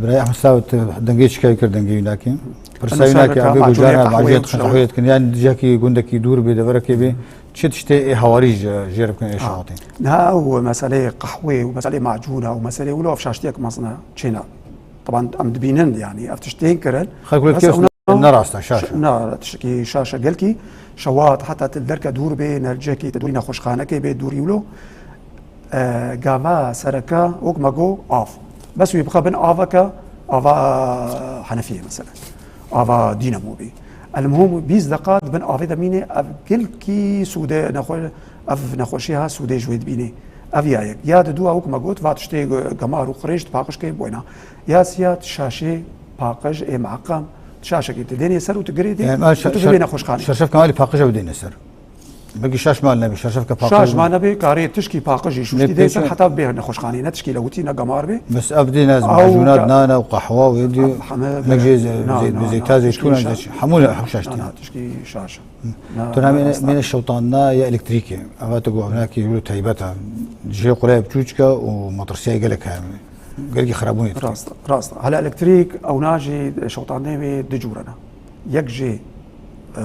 Birayê Ehmed Sawit, dengê çi kir, dengê wî nakî. Pirsa wî nakî, avê gucana, macûyê dikin, qehweyê dikin. Yan cihekî gundekî dûr bê, deverekê bê. Çi tiştê ê hawarî ji jê re bikin ê şewatê? Niha ew meseleyê qehwê û meseleyê macûna û meseleyê wilo ev şaştiyek mezin e çêna. Teban em dibînin, yani ev tişt tên kirin. Xelk wilo kêf ne rast e, şaş e. Na, tiştekî şaş e. Gelkî şewat heta tu derke dûr bê, ne cihekî te dûrî nexweşxanekê bê, dûrî wilo. E, gava sereke, wek me got, av. Bes wî bixe bin aveke, ava Henefiyê mesela. Ava Dînamo bî. Elmuhim bîst deqa di bin avê de mînê, ev gelkî sûdê nexwe-, ev nexweşî ha sûdê ji wê dibînê. Ev ya yek. Ya di dû wek me got, va tiştê gemar û qirêj dipaqij kê boyna. Ya siya di şaşê paqij ê meqam. Di şaşekê tu dênê ser û tu girê dê, Yani, û tu şa-, şa-, bibê nexweşxanê. Şerşef Kemalî paqij ew dêne ser. Belkî şaş mal nebî, şerşefke paqij Şaş bû. Ma nebî, karê tişkî paqijî şûştî Belkî dê ser çi- heta bê nexweşxanê, ne tişkî lewitî, ne gemar bê. Bes ev dê ne ez Ew macûnat ka- nane û qehwa û êdî, Heme ne bê- jê zê-, na, zê-, na, zê-, na, ta tişkî zeytûn ez şaş. Hemû ne hemû şaş tîne. Na, tişkî şaş. Na, Tu na, namê ne, rast. Mê ne şewtandina ya elektrîkê. Eva tu got, evnakî wilo teybet e. Cihê qulaya biçûçik e û metirsiyayê gelek heye. Gelkî xirabûnê dike. Rast, rast. Hala elektrîk, ewna jî şewtandinê wê du cûre ne. Yek jê,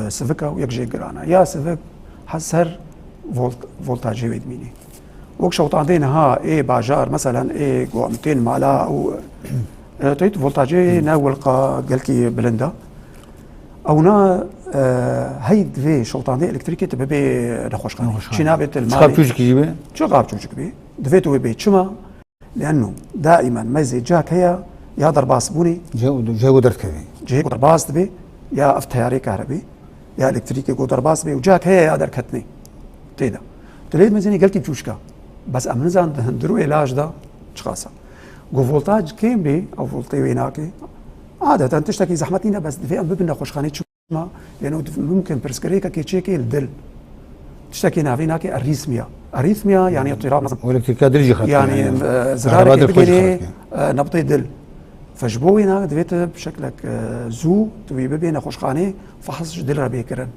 e, sivik e û yek jê giran e. Ya sivik ha ser volt-, voltajê wê dimînê. Wek şewtandê niha ê bajar, meselen ê ku em tên mala û, e, teyt voltajê ne wilqa gelkî bilind e. Ewna, e, hey divê şewtandê elektrîkê tu bibê nexweşxanê. Nexweşxanê. Çi nabê tu li Çiqas malê. Çûçikî jî bê? Çiqas çûçik bê. Divê tu wê bê. Çima? Leno daimen mezê cak heye ya derbasbûnê. Cihê, cihê ku derdikevê. Cihê ku derbas dibe ya ev teyarê karebê ya elektrîkê ku derbas dibe û cak heye ya derketinê tê de. Tu lê dimezinî gelkî biçûçik e. Bes em nizanin di hundir û êlaj de çiqas e. Ku voltaj kêm bê, ew voltê wê nake. Adeten tiştekî zehmet nîne, bes divê em bibin nexweşxanê çi Ma, yani, o mümkün pirsgirêka keçiyekê li dil. Tiştekê navê nake arîtmiya. Arîtmiya, yani, îtîrab mezin. O elektrîka dil jî xetine, Yani, yani. E, Kahraba zirareke dil xwe jî bigênê, xetine. E, nebtê dil. Fe ji bo wê nake divê tu bi şeklek, e, zû, tu wî bibê nexweşxanê, fehs ji dil re bê kirin.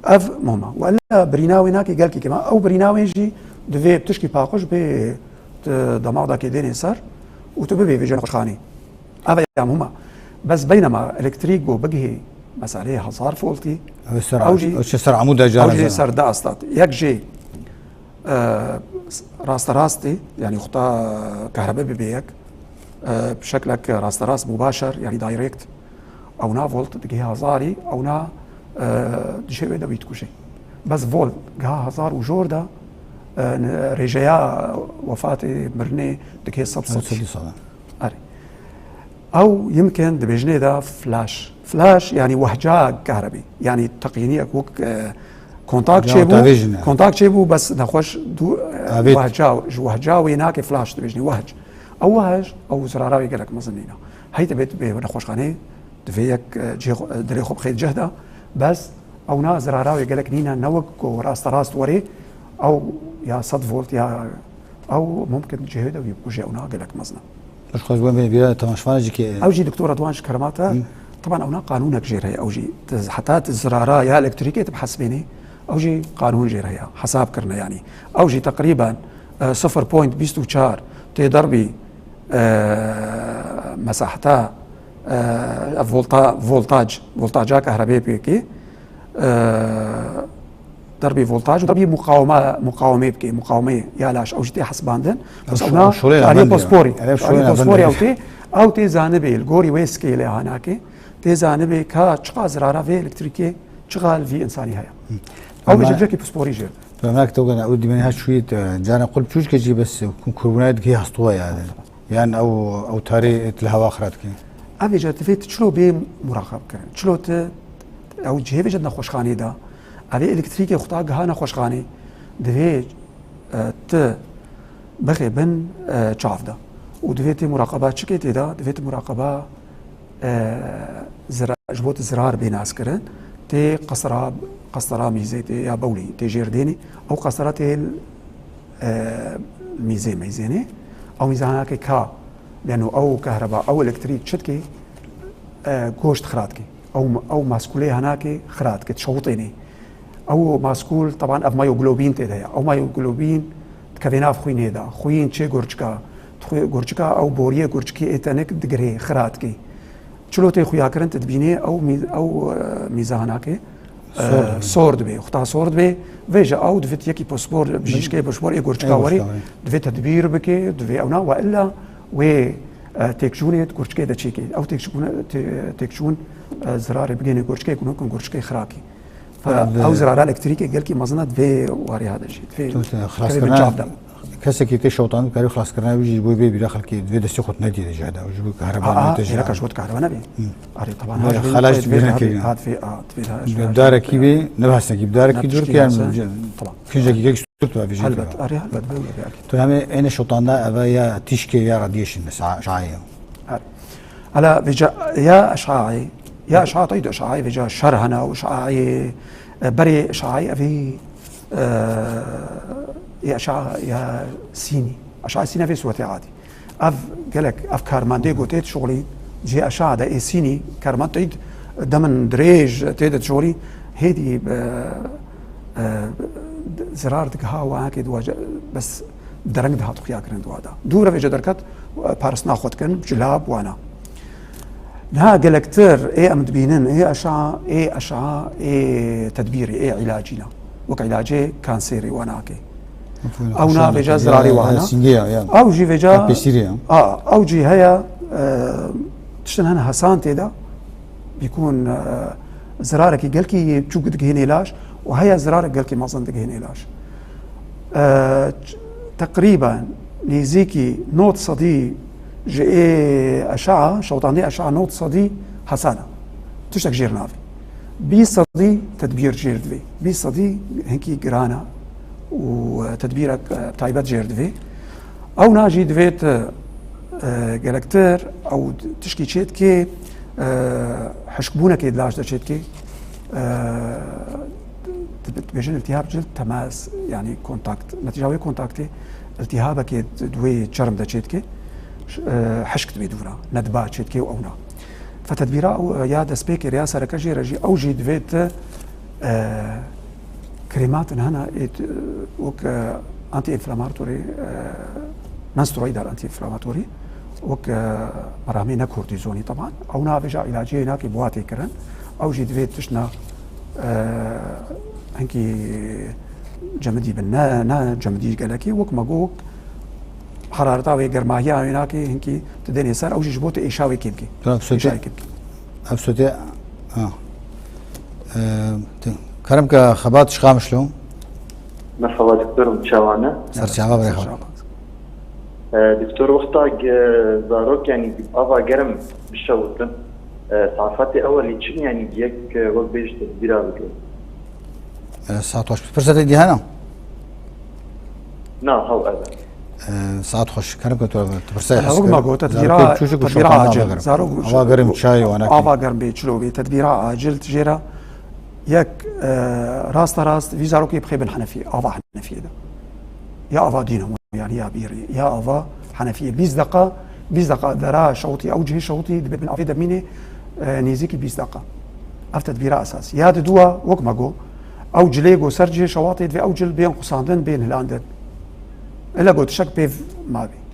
Ev muhim e. Wela birîna wê nake gelkî kêm e. Ew birîna wê jî divê tişkî paqij bê tu demaxdakê dênê ser û tu bibê vêjê nexweşxanê. Ev ya muhim e. Bes beynema elektrîk ku bigihê meseleyê hezar voltî, Ew ser, ew jî, ew çi ser amûda cara ew jî zana. Ser da estat. Yek jî, e, rasterast tê, yani xuta kahrebe bibe yek, e, bi şeklek rasterast, mubaşer, yani direct, ewna volt digihê hezarî, ewna, e, dişê wê de wî dikuşê. Bes volt giha hezar û jor de, e, rêjeya wefatê, mirinê digihê sed, sed. Sed û sed. Erê. Ew yimkin dibêjinê de flash. Flash, yani wehca kahrebî. Yani teqîniyek wek, e, kontak Ya, çêbû, tavêjine. Kontak çêbû, bes nexweş dû, e, Tavêt. Wehca, ji wehca wê nake flash dibêjinê, wehc. Ew wehc, ew zirara wê gelek mezin nîne. Hey divê tu bê nexweşxanê, divê yek, e, cihê xwe, dilê xwe bixê cih de, bes ewna zirara wê gelek nîne, ne wek ku rasterast werê, ew ya sed volt ya Ew mumkin cihê de wî bikuje, ewna gelek mezin e. Baş, xwez bû em bêne bîra temaşevanê jî ke Ew jî doktor Redwan ji kerema te, Hı. Teban ewna qanûnek jêr heye, ew jî. Te, heta te zirara ya elektrîkê te bihesibênî, ew jî qanûn jêr heye, hesab kirine yanî. Ew jî teqrîben, e, sifir point bîst û çar tê derbî, e, mesaheta, e, volta-, voltaj, voltaja kahrebê pêkê, e, derbê voltaj û derbê muqawema, muqawemê bike, muqawemê ya laş, ew jî tê hesibandin. Bes Ev ewna şo-, şolê kariyê navendê posporî, ye. Ev şolê kariyê posporî navendê ye. Ew tê, ew tê zanibê, li gorî wê skelê hanakê, tê zanibê ka çiqa zirara vê elektrîkê, çiqa li vî însanî heye. Hı. Ew Ama bêje cihekî posporî jê. Bi emek te gana, ew dîmenê her çûyî te, cara qul çûçke jî bes, ku kurbûnayê dikê hastûwa yani. Yan ew, ew tarê et li hava xira dike. Ev vêca divê tu çilo bê muraqeb kirin. Çilo tu ew cihê vêca di nexweşxanê de. Ev ê elektrîkê xuta giha nexweşxanê. Divê, e, tu bixê bin, e, çav de. Û divê tê muraqeba çikê tê de? Divê tu muraqeba, e, zira-, ji bo tu zirar bê nas kirin. Tê qesra, qestera mîzê tê ya bewlî, tê jêr dênî. Ew qestera tê e, mîzê meyzênê. Ew mîzanakê ka, leno ew kehreba, ew elektrîk çi dike, e, goşt xira dike. Ew, ew maskûlê henakê xira dike, dişewitênê. Ew maskûl, teban ev mayoglobîn tê de ye. Ew mayoglobîn dikeve nav xwînê de. Xwîn çê gurçika. Dixwe-, gurçika ew boriyê gurçikê ê tenik digirê, xira dike. Çilo tê xuyakirin, tu dibînê ew mî-, ew, e, mîze hanakê, e, Sor dibe. Sor dibe. Xuta sor dibe. Vêje ew divêt yekî pospor, bijîşkê pospor ê gurçika Ê werê, gurçika werê. Divê tedbîr bike, divê ewna we illa wê, e, têkçûnê gurçikê de çêkê. Ew têkçûn, tê-, têkçûn, e, zirarê bigênê gurçikê, ku mumkin gurçikê xirakî. Fe-, Ev, ew zirara elektrîkê gelkî mezin e, divê warê hade jî. Divê Tu te kevê xilaskirina, bin çav de. kesekî tê şewtan, karî xelaskirina wî jî ji bo vê bîra xelkê divê destê xwe nedî di cihda. Ji bo kahreba Aa, neyê te ji êreka ji bo dikahreba nebî. Arê, taban, Xelaj ji bo divê dibîne kir. Hat vê, a, divê de, ji darekî bê, ne bi hesekî, bi darekî dûr ki, yani, taban. Kincekî kek stûr tu vê jî. Helbet, arê, helbet, bê, bê, bê. Tu hemê êne şewtanda eve ya tîşkê ya radiation, sa-, şaye. Her. Hala vêca ya eşaî, ya eşaî teyde eşaî vêca şer hene û eşaî, e, berê eşaî evî, e, ya eşaî ya sînî. Eşaî sînî evî sûretê adî. Ev gelek, ev karmendê gotê şoxlî cihê eşaî de ê sînî karmend teyde demin dirêj tê de şoxlî hêdî, e, e, zirar digiha wan ke duwace bes dereng dihat xuya kirin duwa da. Dû re vêca derket, e, paristina xwe dikin, cilab wana. Niha gelektir ê em dibînin, ê eşa, ê eşa, ê tedbîrê, ê îlacî ne. Wek îlacê kanserê we nake. Ew na vêca zirarê we hene. Ew jî vêca, a, ew jî heye, e, tiştin hene hesan tê de. Bîkûn, e, zirarekî gelkî çûk digihînê laş û heye zirarek gelkî mezin digihînê laş. E, ç-, teqrîben nêzîkî nod sedî ji ê eşa, şewtandê eşa nod sedî hesan e. Tiştek jêr navê. Bîst sedî tedbîr jêr divê. Bîst sedî hinkî giran e û, e, tedbîrek, e, taybet jêr divê. Ew na jî divê tu, e, gelektir ew tişkî çêdikê, e, hişkbûnekê di laş de çêdikê, e, di-, dibêjin iltihab cil temas, yani kontakt. Netîca wê kontaktê iltihabekê di wê çerm de çêdikê, ş-, e, hişk dibê dûra, nedba çêdikê û ew na. Fe tedbîra ew, e, ya destpêkê rêya sereke jê re jî ew jî divê tu, e, Krêmatin hene ê t-, wek, e, anti-inflammatory, e, non-steroidal anti-inflammatory, wek, e, meramê ne kortîzonî teban. Ew navêja îlaciyê nakê bi wa tê kirin. Ew jî divê tişt na, e, hinkî cemidî bin. Ne, ne cemidî gelekî, wek me got, wek herareta wê, germahiya wê nakê, hinkî tu dênê ser, ew jî ji bo tu êşa wê kêm kê. Êşa wê kêm kê. Ev sotê, ha. Eee, te-, kerem ke xebat ji Qamişlo. Merhaba doktorum, çawa ne? Ser çava bire xebat. Eee, doktor, wexta ge-, zarok, yani, ava germ bişewtin, eee, safatê ewelî çin, yani, yek, eee, wek bêj tedbîra bike. Eee, saet xweş. Pirsa te dî hene? Na, haw ev e. Eee, saet xweş. Kerem ke tu, tu pirsa. Wek me got, tedbîra, tedbîra acil. Zarok ava germ çay û anakî. Ava germ bê, çilo bê. Tedbîra acil jê re yek, e, rasta rast vî zarokê bixêbin henefiyê, ava henefiyê de. Ya ava dîn hemû, yani ya bîrî, ya ava henefiyê. Bîst deqa, bîst deqa dera şewitî, ew cihê şewitî dibe bin avê demînê, e, nêzîkî bîst deqa. Ev tedbîra esasî. Ya di dûa, wek me got, ew cilê got ser cihê şewatê divê ew cil bên xusandin, bên hilandin. Ele got tiştek pêv mabî.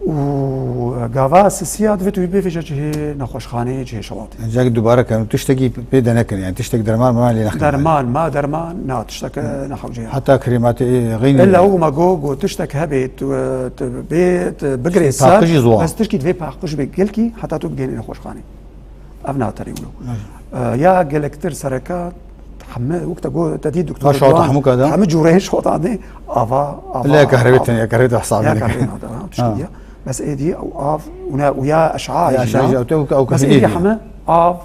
Û gava sisiya divê tu wî bêvêje cihê nexweşxaneyê, cihê şewatê. Cak dubare kirin, tiştekî pê de nekirin, yani tiştek derman merman lê nexin. Derman, ma derman, na, tiştek, e, ne hewce ya. Heta krêmatê, e, xeynî. Illa û me got, got tiştek hebê, tu, e, tu bê, tu bigirê ser, paqijî ziwa. Bes tişkî divê paqij bê gelkî, heta tu bigênî nexweşxanê. Ev naterî wilo. E, ya gelektir sereka, hemî, wek te got, te dî doktor, şewta hemû ka da. Hemî cûreyên şewtanê, ava, ava, lê kahrebê tene, kahrebê de hesabê ya neke. Kahrebê nade, ha, tişkî ya. Bes êdî ew av, û ne, û ya eşa, ya eşa, ew te, ew, ew bes êdî hemî av,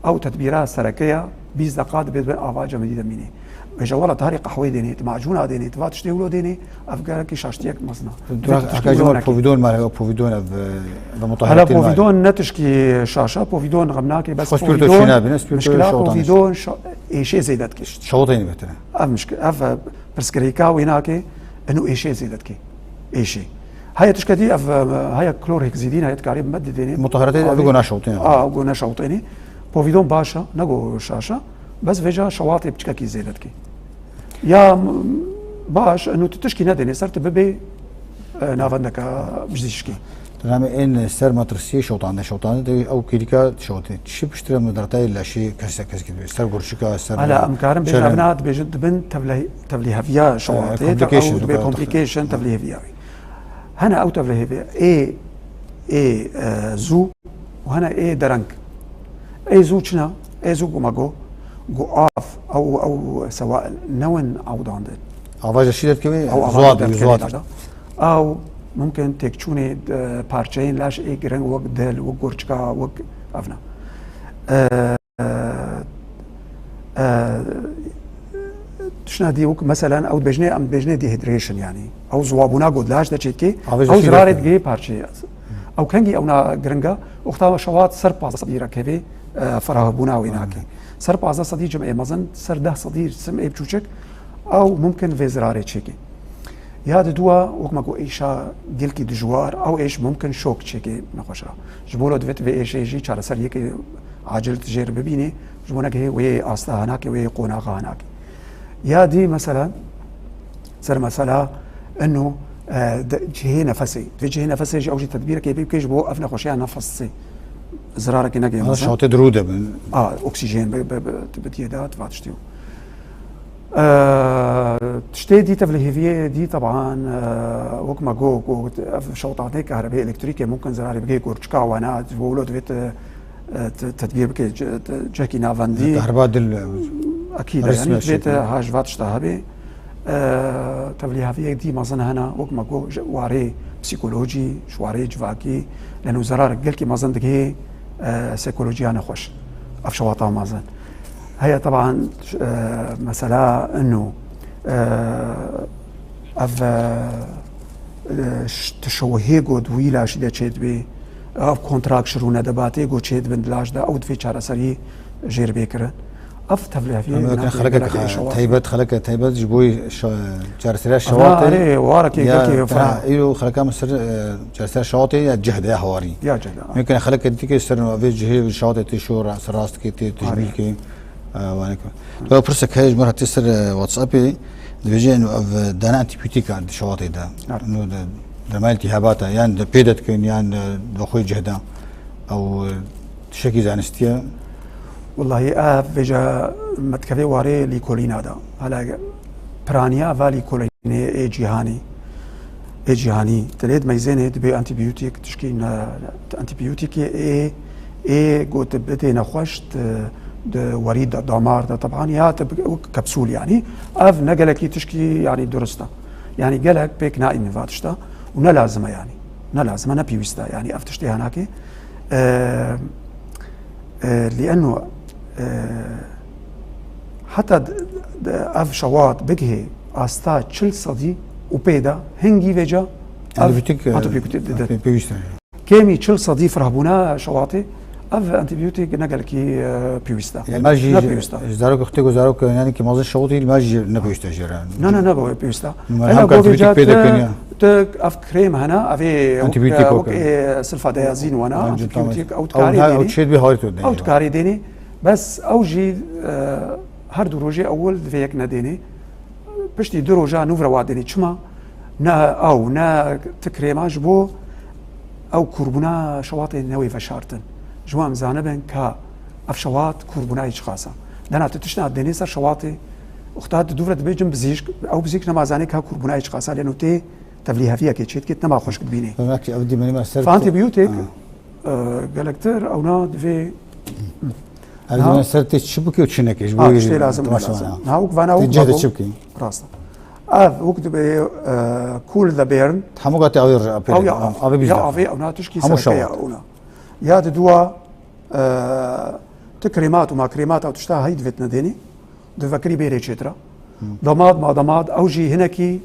ew tedbîra sereke ya, bîst deqa dibe, dibe ava cemidî de mînê. Vêja wela tarî qehwê dênê, tu macûna dênê, tu va tiştê wilo dênê, ev gelekî şaştiyek mezin e. Dura, aka ji me povidon mare, povidon ev, ev mutahiretin mare. Povidon ne tişkî şaş e, povidon xem nake, bes povidon, mişkila povidon şa-, êşê zêde dike. Şewiteyê bêhtir e. Ev mişk-, ev, e, pirsgirêka wê nake, eno êşê zêde dike. Êşê. Heye tişketî ev, e, heye klorheksidîn, heye dikarê me didênê. Mutahiretê ev go neşewitêne. A, go neşewitêne. Povidon baş e, ne go şaş e. Bes vêca şewatê piçkekî zêde dike. Ya, m-, baş, eno tu tişkî nedênê ser tu bibê, e, navendeka bijîşkî. Dönemê ên ser metirsiyê şewtandin, şewtandin de ew kêlîka şewtê. Çi piştre midartayê leşê kese kes gidiyor. Ser gurçika, ser. Hala em karin bêjin, evna dibêjin dibin tevlî-, tevlîheviya şewatê, te ew dibe complication, tevlîheviya wî. Hene ew tevlîheviya. Ê, ê, e, zû, û hene ê dereng. Ê zû çi ne? Ê zû ku me got, ku av, ew, ew sewail newin awdandin. Avaja şî derdikeve, Ew avaja zuat, derdikeve zuat. Laş de. Ew mumkin têkçûnê, e, parçeyên laş ê giring wek dil, wek gurçika, wek evna. E, e, tişna dî wek meselen ew dibêjinê, em dibêjinê dehydration yani. Ew ziwabûna got laş de çêdikê, Avaja ew şî zirarê derdikeve. Digihê parçeyê. Ew kengî ewna giring e, wexta şewat ser pazdeh sedî re kevê, e, ferahbûna wê nake. Ser pazdeh sedî cimê mezin, ser deh sedî cimê biçûçik, ew mumkin vê zirarê çêke. Ya diduwa, wek me got, êşa gelkî dijwar, ew êş mumkin şok çêke nexweş re. Ji bo lo divêt vê êşê jî çareseriyekê acil tu jê re bibînê, ji bo neke wê asta hanake, wê qonaxa hanake. Ya dî mesela, ser mesela ino, e, de, cihê nefesê. Vê cihê nefesê jî ew jî tedbîrekê pê bike ji bo ev nexweşiya nefesê. Zirarekê neke Ama mezin. şatê dirû de bin. A, oksîjen bi, bi, bi, bi diye de, tu va tiştê. E, tiştê dî tevlihêviyê dî teban, e, wek me got, got, ev şewtanê kahrebê elektrîkê mumkin zirarê bigê gurçika wana, ji bo wilo divêt, e, e, te-, tedbîr bike, ce-, te-, cihekî navendî. Kahriba dil, e, Akîd e, resmi yanî şekil. Divêt, e, ha ji va tişta hebe. E, tevliheviyek dî mezin hene, wek me got, ji warê psîkolojî, ji warê civakî, leno zerarek gelkî mezin digihê, e, psîkolojiya nexweş. Ev şewata mezin. Heye teban, e, mesela ino, e, ev, e, e, ş-, tişewihê got wî laşî de çêdibê, ev kontrak şirûne debatê got çêdibin di laş de, ew divê çareserî jê re bê kirin. Ev tevliheviyê Em weke navê xelekek gelek êşewa. Taybet, xeleke taybet ji bo şa-, çareseriya Ana şewatê. Erê, warekê Ya, gelkê ta-, fena. Îro xeleka me ser, e, çareseriya şewatê ya cih de ya hewarî. Ya cih de. Mümkün xeleke dîtike ser no, vê cihê şewatê tê şo ra-, ser rastike tê, tê Arê. jimîlke. E, waneke. Tu pirsek heye ji me re tê ser, e, WhatsAppê, dibêje eno ev, e, dana antibiyotîk a di şewatê de. Evet. No de, dermanê iltihaba te, yan de pê de dikin, yan de, de xwe cih de. Ew, e, tiştekî zanistî ye. Wellahî ev vêca me dikeve warê lîkolîna de. Hala piraniya va lîkolînê ê cîhanî. Ê cîhanî. Tenê di meyzênê dibê antibiyotîk, tişkî ne, antibiyotîkê ê, ê got bidê nexweş di, di werî de, damar de, teban ya te bi-, wek kapsûl yanî. Ev ne gelekî tişkî yanî durist e. Yanî gelek pêk naînin va tişta û ne lazim e yanî. Ne lazim e, ne pêwîst e yanî ev tiştê henakê. E, e, lîenno, e, heta d-, d-, ev şewat bigihê asta çil sedî û pê de hingî vêca ev Antibiyotîk, e, antibiyotîk dide. pê-, pêwîst e. Kêmî çil sedî firehbûna şewatê, ev antibiyotîk ne gelekî, e, pêwîst e. Yani, ma jî Ne ji, pêwîst e. ji zarok xwitê ku zarok, yani ki mazin şewatê, ma jî ne pêwîst e jê re. Ne, ne, ne, bu pêwîst e. Numara Hela hem govê antibiyotîk ca pê de te, kenya. Te ev krêm hene, ev ê Antibiyotîk wek, oke. e, silfadayazîn wana, Bence antibiyotîk, tamam. ew dikarê Ew ha, dênê. ew çêt bir harito Ew dikarê dênê. Bes ew jî, e, her du rojê ewil divê yek nedênê. Piştî du roja nû re wa dênê. Çima? Ne ew, ne ti krêma ji bo ew kûrbûna şewatê newê veşartin. Ji bo em zanibin ka ev şewat kûrbûnayê çiqas e. Dena tu tiştna dênê ser şewatê, wexta tu dû re dibê cin bizîşk, ew bizîşk nema zanê ka kûrbûnayê çiqas e, lêno tê tevlîheviyekê çêdikê, nema xweşk dibînê. Belki ev dîmenî me ser Fa antibiyotîk, Ha. e, gelektir, ewna divê Ev Ha. dîmenî ser tê çi bikê û çi neke. Ji bo Ha, wî tiştê lazim, temaşe lazim. wana. Na wek vana Tê wek cih de vana çi bikê? Rast. Ev wek dibê, e, cool de bêrin. Hemû gatê avê re pê Ew ya av. Avê biz Ya de. Avê, ewna tişkî Hemû sereke ya şewat. Ewna. Ya di dua, e, ti krêmat û ma krêmat ew tişta hey divêt nedênî. Di vekirî bêrê çêtira. Damad ma damad, ew jî hinekî,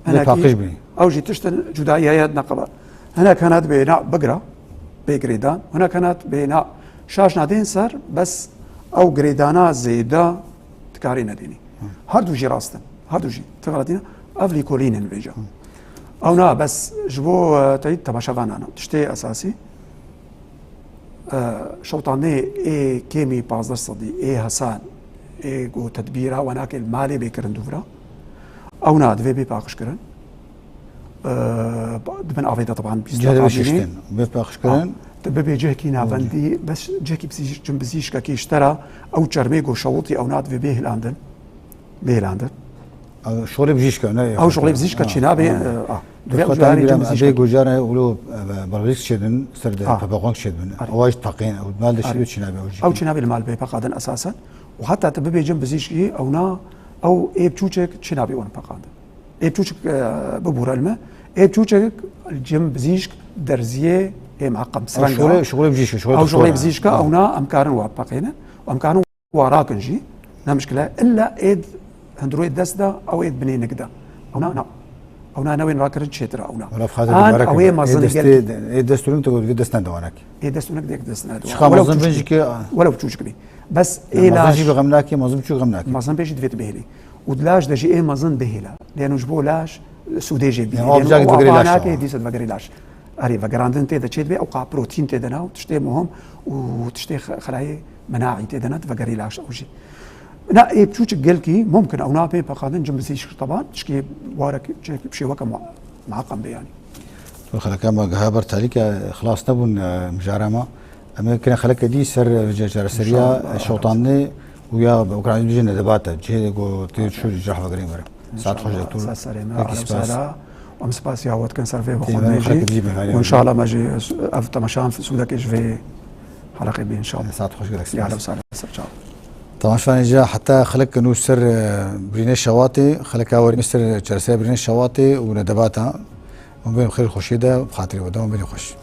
Bê hinekî, paqij bî. Ew jî tiştin cudayî heye neqeba. Hinek hene dibê na bigira, bê girêdan. Hinek hene dibê na şaş nadên ser, bes ew girêdana zêde dikarê nedênî. Her du jî rast in. Her du jî. Ti xeletîne. Ev lîkolîn in vêca. Ew na bes ji bo, e, teyî temaşevanan e. Tiştê esasî. E, şewtanê ê kêmî pazdeh sedî, ê hesan, ê ku tedbîra wenakê li malê bê kirin dûvira. Ew na divê bê paqij kirin. E, di bin avê de teban bîst Cihê deqa bê bînê. Şiştin, bê paqij kirin. Ha, tu bibê cihekî navendî, bes cihekî bizîş-, cin bizîşkekî ji te re, ew çermê ku şewitî ew na divê bê hilandin. Bê hilandin. Ew şolê bijîşka, ne? Ew şolê bijîşka Ha, çî nabê, ha. e, a. Divê ew Xwe carê tanî cin bira, bijîşka. Ebê gucare ulo, e, balbizîk çêdin, ser de Ha. pepeqonk çêdin. Arê. Ew jî peqên, ew mal de Arê. şî çî nabê ew jî. Ew çî nabê li mal bê peqadin esasen. Û heta tu bibê cin bijîşkî, ew na, ew ê biçûçek çî nabê wan peqandin. Ê çûçik e, bibûre li me. Ê çûçik cim bizîşk derziyê ê meqem Ew şixulê şixulê bijîşke, şixulê Ew şixulê doktora. bizîşke Ha. Ewna em karin wa bipeqînin û em karin wa rakin jî. Ne mişkile illa êd hundirûyê dest de ew êd binê nik de. Ewna na. Ewna newên rakirin çêtir ewna. Wala bi xatir An ew ê mezin gelkî. Ê dest û nik de, ê dest û nik de dest nede wanek. Ê dest û nik de dest nede. Çiqa mezin bin jî ki. Welew çûçik bî. Bes ê laş. Mezin jî bi xem nakê, mezin çû xem nakê. Mezin bê jî divê tu bihêlî. Û di laş de jî ê mezin bihêle. Lêno ji bo laş sûdê jê bîne. Ev cagê vegerê laş. Dîsa vegerê laş. Erê, vegerandin tê de çê dibe, ew qa protîn tê de ne, û tiştê muhim û tiştê xelayê menaî tê de ne, vegerê laş ew jî. Na ê çûçik gelkî mumkin ew napê peqandin cim bizî şir teban, tişkê warek çek şêweke muaqem be yanî. Tu xeleka me giha ber talîke xilas nebûn, e, mijara me. Em ê kirin xeleke dî ser vêca çareseriya şewtandinê û ya Ukraynî dijî nedebate. Cihê ku tê şûr cah vegerîn were. Saet xweş doktor. Gelkî spas. Em spasiya we dikin ser vê bixwendê jî. Û înşallah me jî ev temaşan sûdekê ji vê heleqê bî înşallah. Saet xweş gelek spas. Ya Reb sare ser çav. Temaşanê ca heta xelek nû ser, e, birînê şewatê, xeleka werî ser çareseriya birînê şewatê û nedebata. Em bên xêr xweşiyê de, bi xatirê we de, em bên xweş.